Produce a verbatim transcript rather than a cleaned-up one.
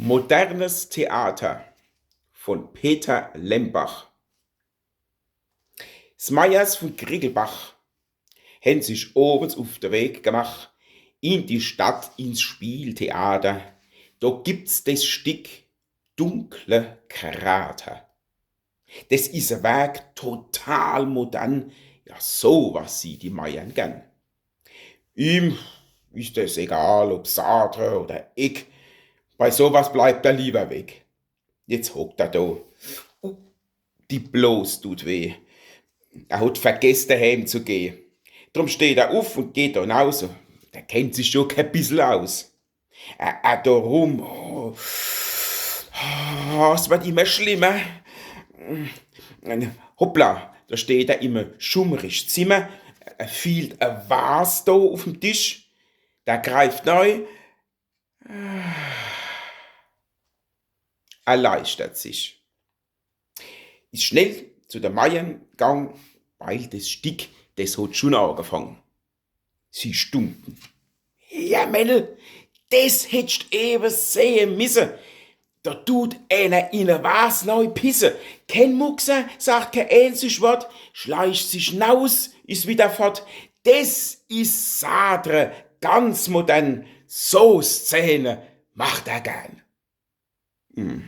Modernes Theater von Peter Lembach. S Meiers vun Krickelbach hänn sich owends uf de Weg gemach in die Stadt, ins Spieltheater. Do gibt's des Stick Dunkle Krater. Des is e Werk total modern. Ja, so was sieht die Meiern gern. Ihm is es egal, ob Sartre oder Eck. Bei so was bleibt er liewer weg. Jetzt hockt er do. Uh, die Blos tut weh. Er hot vergess, deheem zu geh. Drum steht er uf un geht do naus. Der kennt sich jo kee bissel aus. Er, er do rum. Oh. Oh, es werd immer schlimmer. Hoppla, do steht er im schummrig Zimmer. Er fiehlt e Vas do uf'm Tisch. Der greift nei. Erleichtert sich. Is schnell zu de Meiern gang, weil des Stick, des hot schun agefang. Sie stunden. Ja, Männel, des hättscht ewe sehe misse. Do tut eener in e Vas nei pisse. Kee Muckser sagt kee eenzig Wort, schleicht sich naus, is widder fort. Des is Sartre, ganz modern. So Szene macht er gern. Hm.